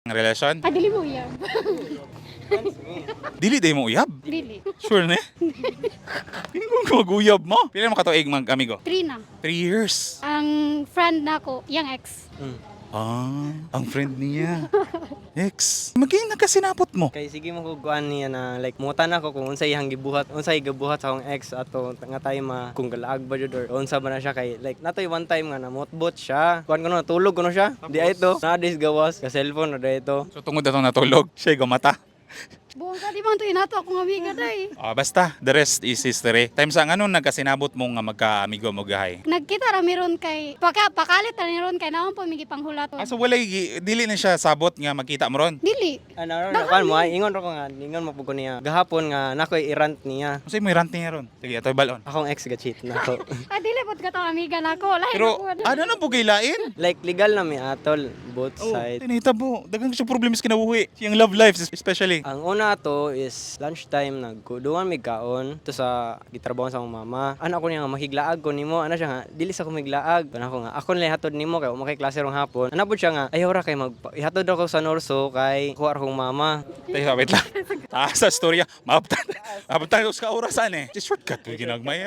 Ang relasyon? Ah, dili mo uyab. Dili day mo uyab. Dili. Sure na? Kung mag-uyab mo. Pila mo katuig mag-amigo? 3 na. 3 years. Ang friend nako, yang ex. Ah, ang friend niya. Ex. Maging nagkasinapot mo. Kay sige mo ko kuan niya na like mutan ako kung unsay iyang gibuhat, unsay gibuhat sa akong ex ato nga time ma kung galaag ba jud or unsa ba na siya kay like natoy one time nga namotbot siya. Kuan ko no, tulog ko no siya. Di ay to. Na dis gawas ka cellphone na di ito. So tungod atong natulog, siya gumata. Buong ka di man to inato akong amiga day. Ah, basta, the rest is history. Time sa ano nagkasinabot mo nga magka-amigo mo gahay? Nagkita ra mi ron kay paka pakalit ra ni ron kay naon po migi panghulat. Ah, so walay, dili na siya sabot nga magkita mo ron? Dili. Ano ro kuan mo ay, ingon ro ko nga ingon mo pud ko niya. Gahapon nga nakoy i-rant niya. Unsay mo rant niya ron? Sige, atoy balon. Akong ex ga cheat nako. Ah, dili pod katong amiga nako. Lahi Pero, na pod. ano na po kay lain? Like legal na mi atol both Oh, side. tinitabo. Daghang siya problems kinabuhi. Siyang love life especially. Ang una to is lunchtime, nagkuduan mig kaon to sa gitrabaho sa akong mama. Ano ako niya nga makiglaag ko nimo, ana siya nga dili sa ko miglaag. Ana ako nga ako nila hatod nimo kay umakay klase rong hapon. Ana pud siya nga ayaw ra kay mag ihatod ako sa Norso kay kuha ra akong mama. Teka, wait lang. Taas sa storya. Maaptan. Maaptan sa orasan eh. Shortcut ko ginagmay.